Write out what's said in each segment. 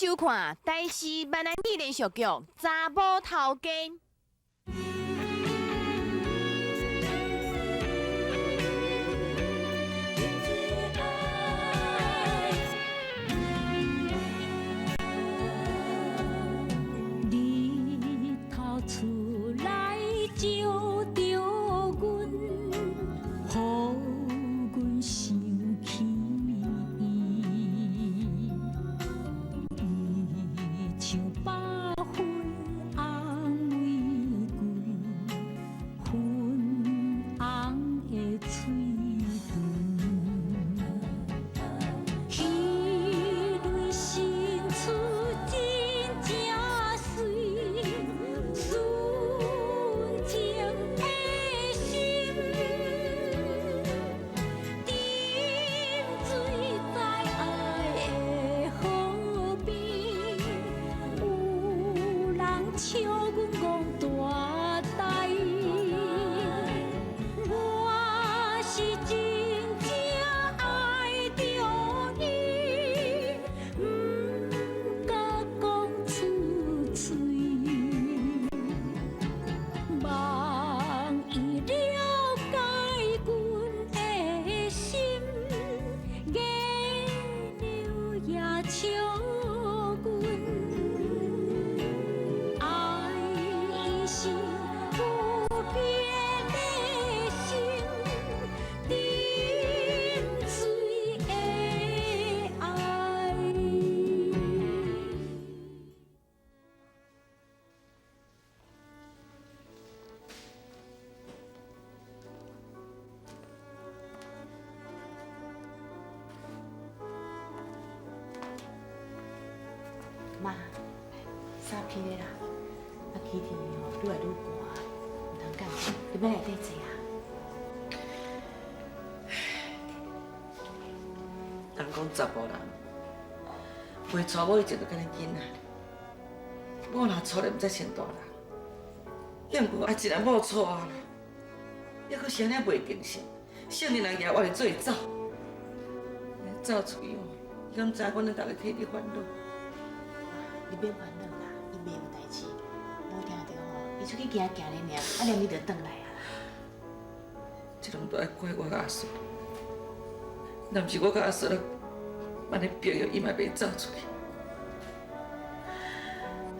收看台視閩南語連續劇《查某頭家》。日頭出來照著阮，予阮想起伊。伊像百分紅玫瑰，粉紅的喙唇。彼蕊伸出真正媠，純情的心，沉醉在愛的河邊，有人笑阮戇大呆，我是真正愛著伊，毋敢講出喙。望伊了解阮的心，月娘也笑阮，愛是不變的心，沉醉的愛。媽，衫披咧啦，啊天氣吼愈來愈寒，毋通感冒，你欲來內底坐啊。人講查埔人，袂娶某以前就敢若囡仔，某若娶了，毋才成大人。毋過啊，一个某娶啊啦，抑閣是按呢袂定性，性命人举我來做伊走，走出去吼，伊敢知阮咧逐个替你煩惱？你免煩惱啦，伊袂有代誌。無定著吼，伊出去行行咧爾，啊，連伊就轉來啊。這攏都愛怪我佮阿叔，若毋是我佮阿叔咧，按呢逼伊，伊嘛袂走出去。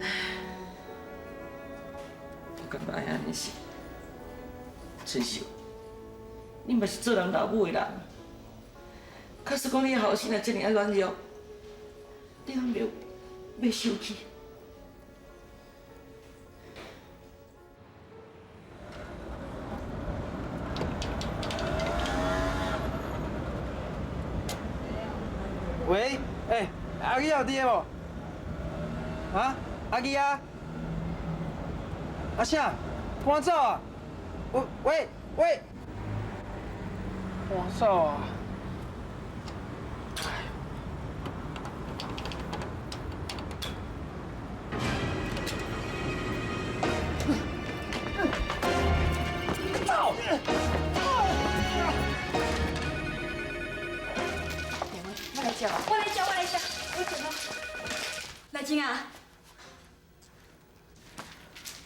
唉，我感覺愛按呢是，春秀，你嘛是做人老母的人，假使講你後生若這爾仔軟弱，你敢袂欲生氣？喂，欸，阿姊有佇無？啊，阿姊啊？阿啥？搬走啊？喂喂喂！搬走啊？走！我來接啊！我來接，我來接，我接咯。來靜啊！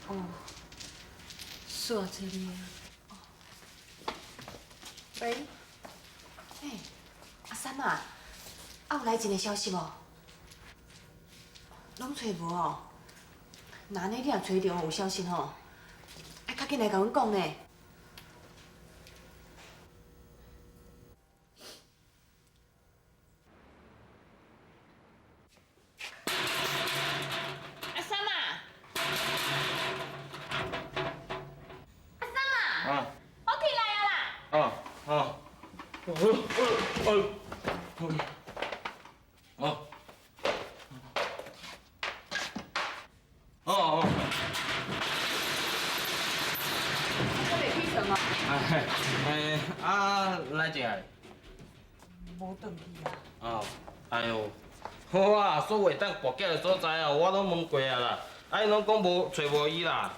哦，煞這裡啊。喂。欸，阿三啊，啊有來一个消息無？攏揣無哦。那按呢你若揣著有消息吼，愛較緊來共阮講呢。阿三啊！阿三啊！啊！我起來啊啦！哦哦，哦哦哦，哦哦。閣袂起床哦？哎哎啊，來靜啊？無轉去啊！哦，哎喲，好啊，所有會當跋筊的所在哦，我攏問過啊啦，啊𪜶攏講無揣無伊啦，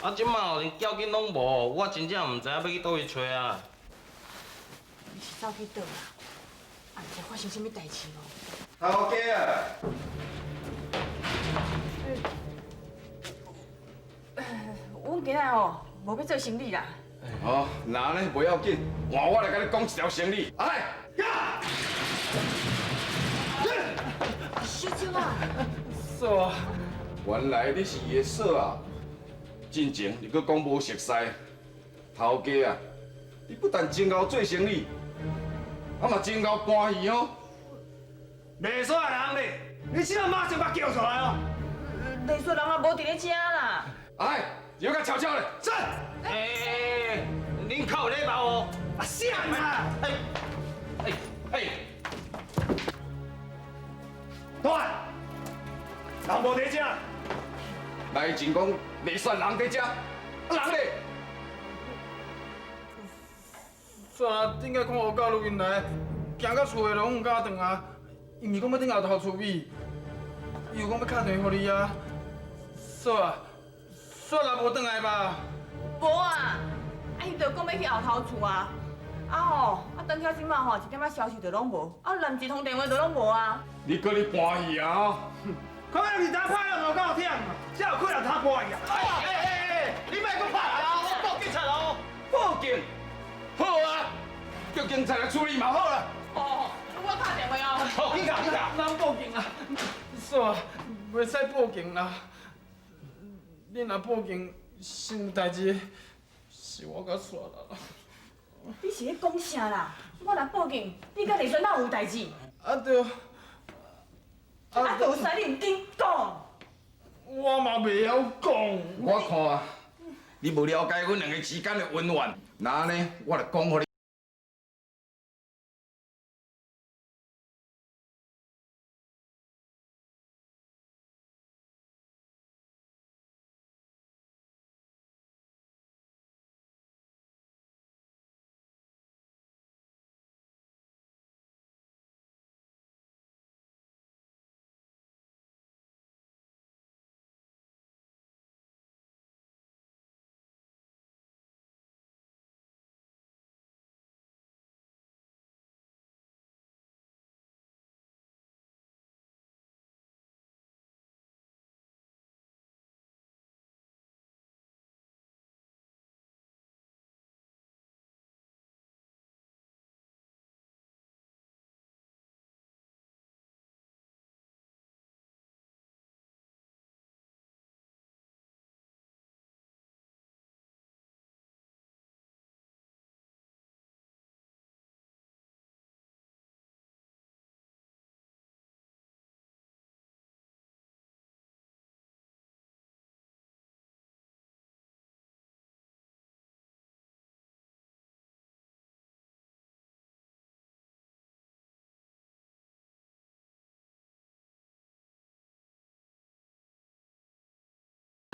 啊這馬連繳金攏無，我真正毋知影欲去佗位揣啊。伊是走去佗啦？啊，毋知發生啥物代誌無？頭家啊！阮今仔吼無欲做生理啦。哦，那按呢袂要緊，換我來共你講一條生理。哎，呀！小叔啊，嫂啊，原來你是伊的嫂啊！進前你閣講無熟似，頭家啊，你不但真𠢕做生理，啊嘛真𠢕搬戲哦。麗雪的人咧，你這馬馬上共叫出來哦！麗雪人也無佇咧遮啦。哎，又共悄悄咧，走！欸，恁較有禮貌哦。啊，啥啦？哎哎哎！大，人無佇遮。來前講麗雪人佇遮，啊人咧？煞啊，頂擺看烏狗愈𪜶來，行到厝的攏毋敢轉啊。伊毋是講欲轉後頭厝尾，伊有講欲敲電話予你啊。嫂啊，煞也無轉來吧？無啊，啊伊就講欲去後頭厝啊，啊吼，啊轉到這馬吼，一點仔消息都攏無，啊連一通電話都攏無啊。你閣咧搬戲啊？看來你當拍了無夠忝，才有可能通搬戲啊！哎哎哎，你莫閣拍啊！我報警察哦！報警？好啊，叫警察來處理嘛好啦。哦，我敲電話哦。好，警察，警察，哪報警啊？嫂啊，袂使報警啦。你若報警，先有代誌，是我共煞啦。你是咧講啥啦？我若報警，你佮麗雪哪有代誌？啊對。啊，就使你毋緊講。我嘛袂曉講。我看啊，你無了解阮兩个之間的恩怨，那按呢，我就講予你。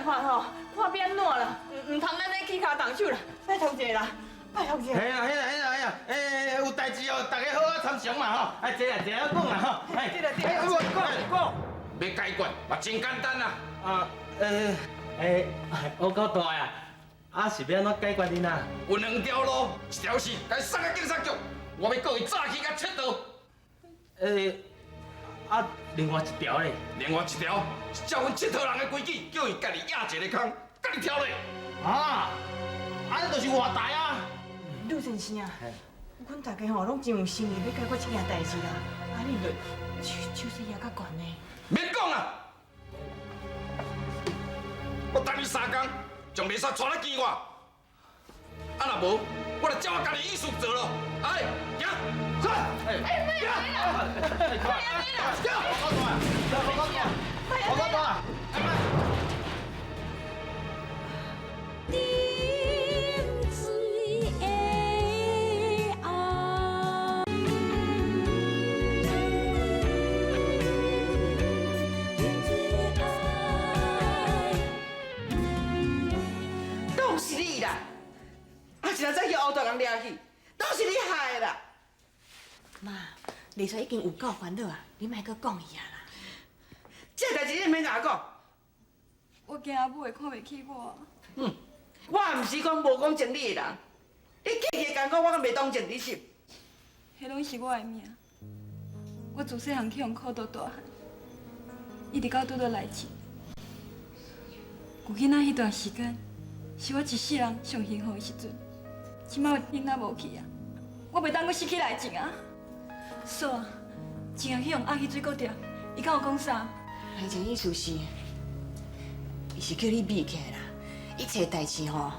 看吼，看欲按怎啦，毋通咱咧起跤動手啦，拜託一下啦，拜託一下。嘿啦嘿啦嘿啦嘿啦，欸，有代誌哦，大家好好參詳嘛吼，哎，坐啦坐啦講啦吼，哎，對啦對啦，我講講，欲解決嘛真簡單啦。啊，欸，烏狗大啊，啊是欲按怎解決恁啊？有兩條路，一條是共伊送到警察局，我欲告伊詐欺佮竊盜。欸，啊，另外一條咧？另外一條是照阮𨑨迌人的規矩，叫伊家己壓一個空，家己跳咧。啊，按呢就是活台啊！呂先生啊，阮大家吼攏真有誠意欲解決這件代誌啦，啊你著手勢也較懸呢。免講啦，我等你三工，將麗莎帶來見我。啊若無，我就照我家己意思做咯。哎，行，走，哎，哎，莫啦，行，我講大，我講大。沉醉的愛，沉醉的愛。都是你啦！啊，一若早去烏大人掠去，都是你害的啦！媽，麗雪已經有夠煩惱啊，你莫閣講伊啊啦。這代誌你毋免共我講。我驚阿母會看袂起我。嗯，我毋是講無講情理的人，你客氣共講，我敢袂動情你心。彼攏是我的命。我自細漢去予苦到大漢，一直到拄著來親。舊囡仔彼段時間，是我一世人上幸福的时阵。这摆囡仔无去啊，我袂当阁失去内情啊。嫂啊，真正去予压去水果店，伊敢有讲啥？内情意思是，伊是叫你秘起来啦，一切代志吼，啊，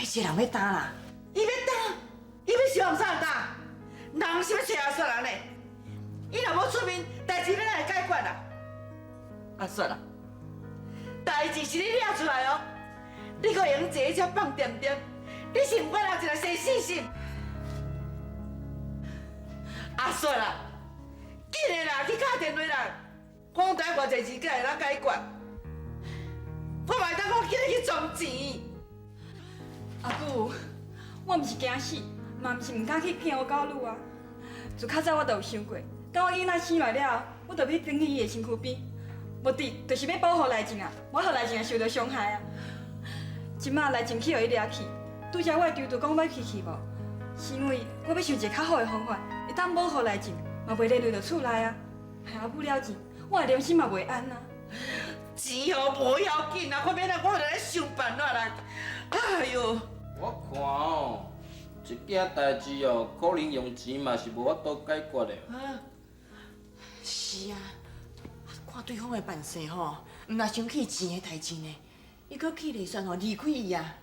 伊一个人欲担啦。伊欲担，伊欲想啥担？人是欲揣阿雪人呢？伊若无出面，代志欲哪会解决啦？阿雪啊，代志是你惹出来哦，你阁会用坐遮放恬恬，你是毋管人一个生死心？阿雪啊，紧的啦，去敲电话啦，看台偌济钱，敢会当解决？我嘛会当讲紧去装钱。阿母，我毋是惊死，嘛毋是毋敢去见乌狗女啊。自较早我就有想过，等我囡仔生来了后，我就欲转去伊的身躯边，目的就是欲保护内情啊，无予内情受著伤害啊。这摆内情去予伊掠去，拄才我会筹度讲欲去去无，是因为我欲想一个较好的方法，会当保护内情，嘛袂连累著厝内啊。害阿母了钱，我的良心嘛袂安啊。钱哦无要紧啊，我欲哪我就来想办法啦。哎哟！我看哦，这件代志哦，可能用钱嘛是无法度解决的。是啊，看对方的办事吼，毋若生气钱的代志呢，伊阁去丽雪吼离开伊啊。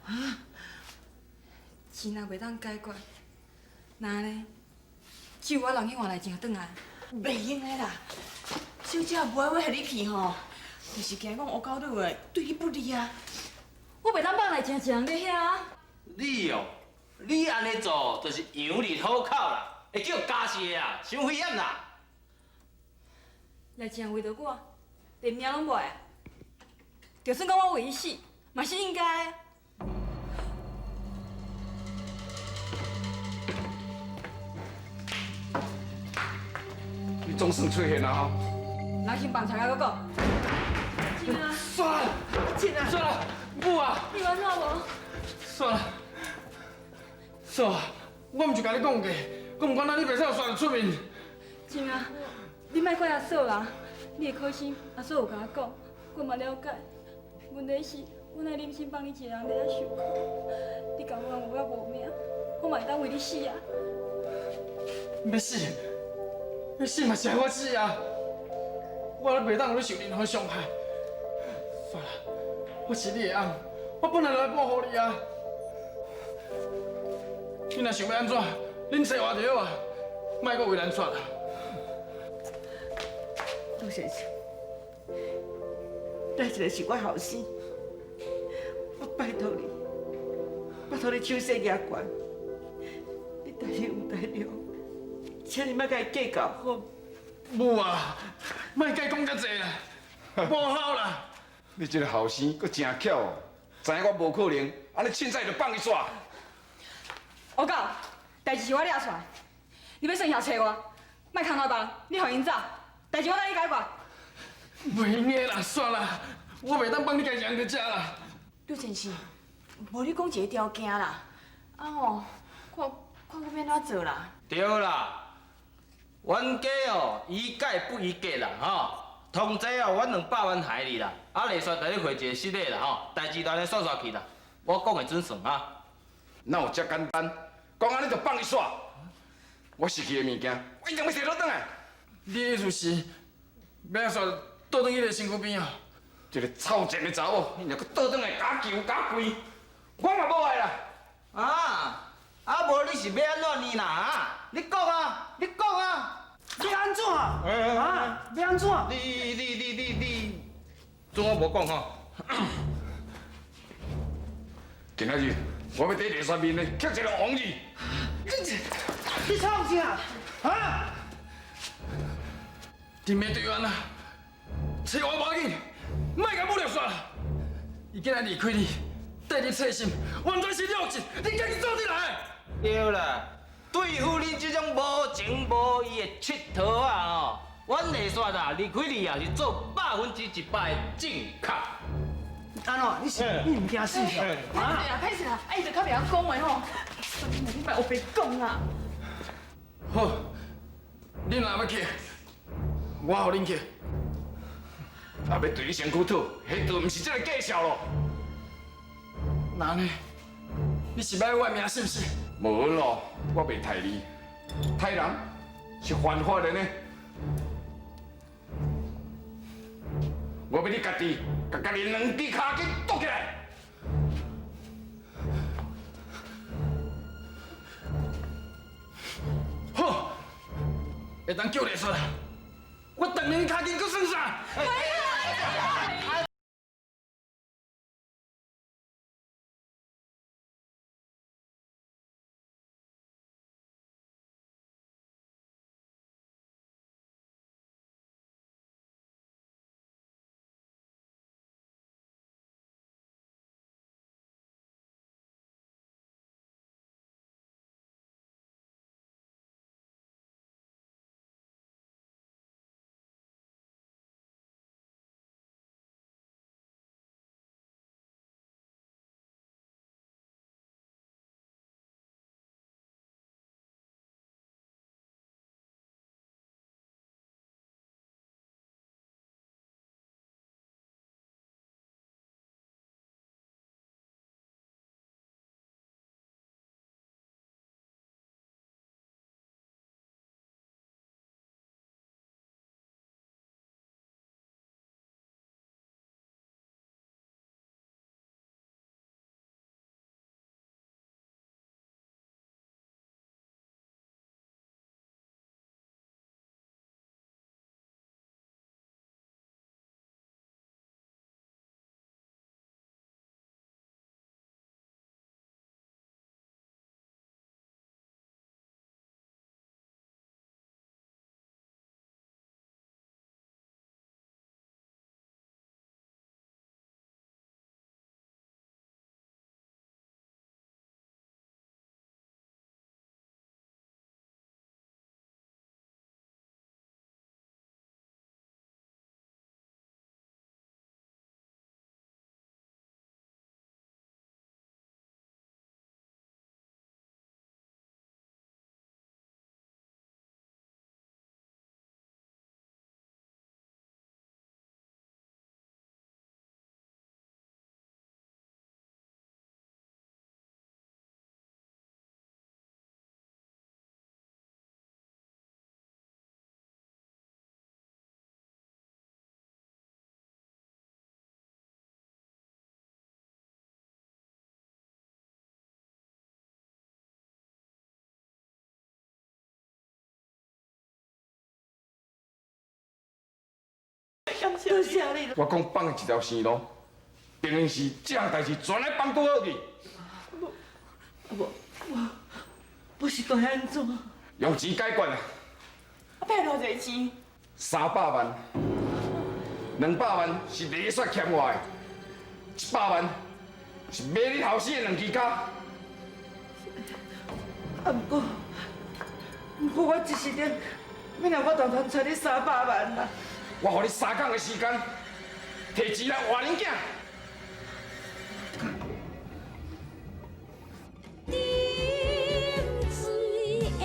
钱若袂当解决，那呢？只有我人去换内情转来。袂用的啦，小姐无爱我予你去吼，就是惊讲乌狗女的对你不利啊。我袂当放内情一人伫遐啊。你哦，你按呢做就是羊入虎口啦，会叫咬死的啊，伤危险啦。内情为著我，连命拢无爱，就算讲我为伊死，嘛是应该的。你总算出现啊！吼！人先放出来，阁讲。真啊！算了，真啊！算了，母啊！你有按怎无？算了，嫂，我毋是共你讲过，我毋管哪你袂使予煞出面。真啊，你莫怪阿嫂啦，你的苦心阿嫂有共我讲，我嘛了解。问题是，我哪忍心放你一个人伫遐受苦？你甘愿有我无命，我嘛会当为你死啊！欲死，欲死嘛是爱我死啊！我袂当予你受任何伤害。算了，我是你的翁，我本来就来保护你啊。你若想欲按怎，恁找我就好啊，莫阁为难煞啦。陆先生，那一个是我后生，我拜托你，拜托你手势举悬，你代志有代量，请你莫共伊计较好。母啊，莫计讲遮济啦，无效啦。你这个后生阁真巧哦，知影我无可能，按呢凊彩就放伊煞。乌狗，代志是我掠出来，你欲算枵揣我，莫空头别人，你予𪜶走，代志我共你解决。袂用的啦，煞啦，我袂当放你家己人伫遮啦。陆先生，无你讲一个条件啦，啊吼，看看我欲按怎做啦？对啦，冤家哦，宜解不宜结啦，吼。通知哦，阮200万害你啦，啊，丽雪带你回一个失礼啦，吼，代志就按呢煞煞去啦。我讲的准算啊。哪有遮简单？讲按呢就放伊煞。我失去的物件，我一定欲提倒转来。你的意思是，欲阿煞倒转去你的身躯边啊？这个臭贱的查某，伊若阁倒转来，共求共跪，我嘛无爱啦。啊，啊无你是欲按怎呢啦？啊，你讲啊，你讲啊。欲按怎？啊，欲按怎？你你你你你，准我无讲吼。今仔日我欲伫丽雪面咧，刻一个王字。你创啥？啊？伫面对安啊，揣我无要紧，莫共武力煞啦。伊今日离开你，缀你切心，完全是劣质，你家己做得来。对啦，对付恁这种无情无义的佚佗仔吼，阮丽雪啊离开你啊是做100%的正确。按怎？你是你毋惊死哦？歹势啦，歹势啦，啊伊就较袂晓讲话吼，你莫乌白讲啦。好，恁若欲去，我予恁去。若欲对你身躯讨，彼就毋是这个价数咯。哪呢？你是欲我的命是毋是？无咯，我袂刣你，刣人是犯法的呢。我欲你家己，共家己两支跤筋剁起来。好，会当叫丽雪啦，我断两跤筋阁算啥？多谢你。我讲放一条生路，定然是这项代志全来帮拄好去。无，无，不是都安怎？用钱解决啦。啊，骗偌济钱？300万，200万是丽雪欠我的，100万是卖你后生的两支跤。啊，毋过我一时间，欲若我当通揣你300万啦。我予你3工的时间，提钱来换恁囝。沉醉的爱，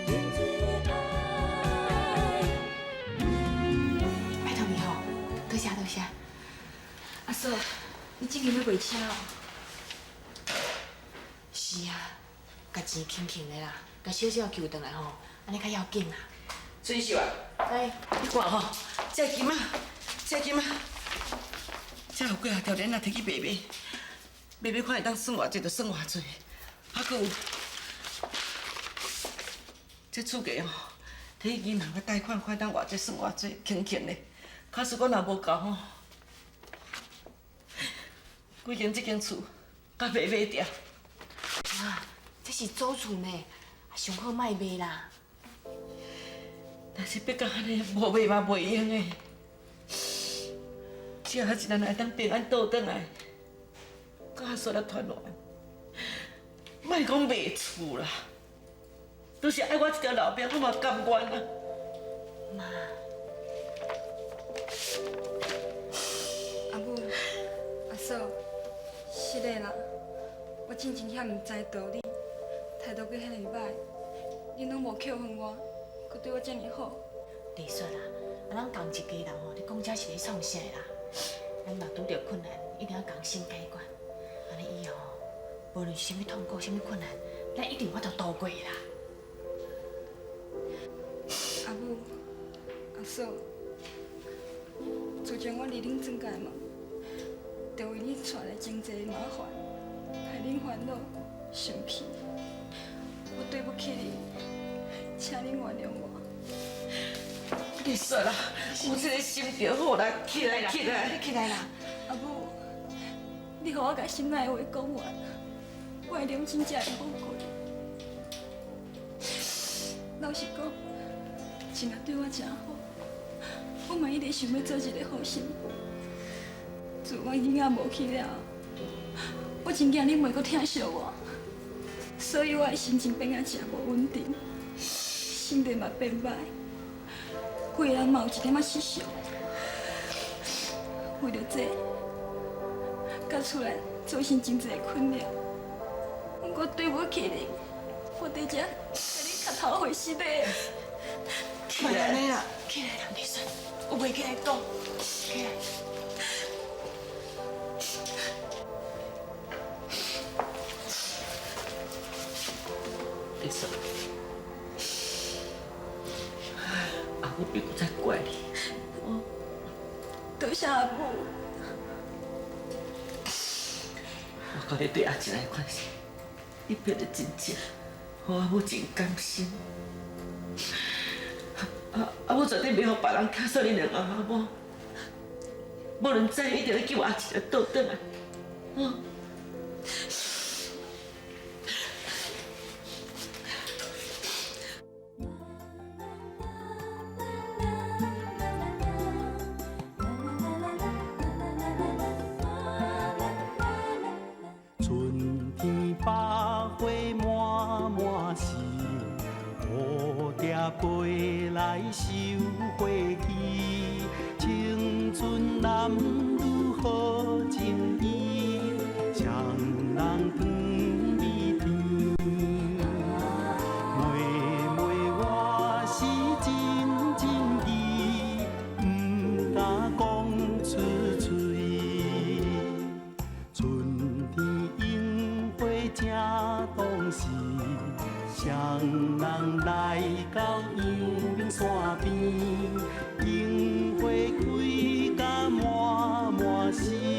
沉醉的爱。拜托你吼，多谢多谢。阿嫂，你最近欲卖车哦？是啊，共钱轻轻的啦，共小少救转来吼，按呢较要紧啦。春秀啊，哎，你看吼，这金仔，这金仔，这有几仔条链仔提去卖卖，卖卖看会当算偌济就算偌济。啊，阁有这厝价吼，提去银行贷款，看当偌济算偌济，轻轻的。假使讲若无够吼，规间这间厝，甲卖卖掉。妈，这是祖厝呢，上好莫卖啦。但是逼到按呢，无卖嘛袂用的。只要一人会当平安倒转来，佮阿叔来团圆，莫讲卖厝啦，就是爱我这条老命，我嘛甘愿啊。妈，阿母、阿嫂，是的啦，我真正遐毋知道理，态度阁遐尔歹，恁拢无扣分我，閣對我遮爾好。丽雪啊，啊，咱仝一家人吼，你講這是咧創啥啦？咱若拄著困難，一定要仝心解決。按呢以後，無論是啥物痛苦、啥物困難，咱一定有法度渡過啦。阿母、阿嫂，自從我離恁轉嫁嘛，就為恁帶來真濟麻煩，害恁煩惱、生氣。我對不起恁，請恁原諒我。麗雪啊，有這个心就好啦，起來起來，你起來啦！阿母，你予我共心內的話講完，我的良心才會好過。老實講，真仔對我誠好，我嘛一直想欲做一个好媳婦。自阮囡仔無去了後，我真驚恁袂閣疼惜我，所以我的心情變啊誠無穩定，性格嘛變歹，規个人嘛有一點仔失常。為著這，佮厝內造成真濟困擾。我對不起你，我佇遮共你磕頭回失禮。起來啦，起來啦，麗雪，有話起來講，起來。麗雪，阿母並不在怪你，多謝阿母。我佮你對阿一的關係，你變得真正，予阿母真甘心。阿母絕對袂予別人卡死恁兩个阿某，無論怎樣，一定欲救阿一來倒轉來。哦。春天百花滿滿是，蝴蝶飛來繡花枝，青春男女好情意，雙人糖蜜甜。妹妹我是真情意，毋敢講出嘴。春天櫻花正當時，雙人來到陽明山邊，櫻花開甲滿滿是。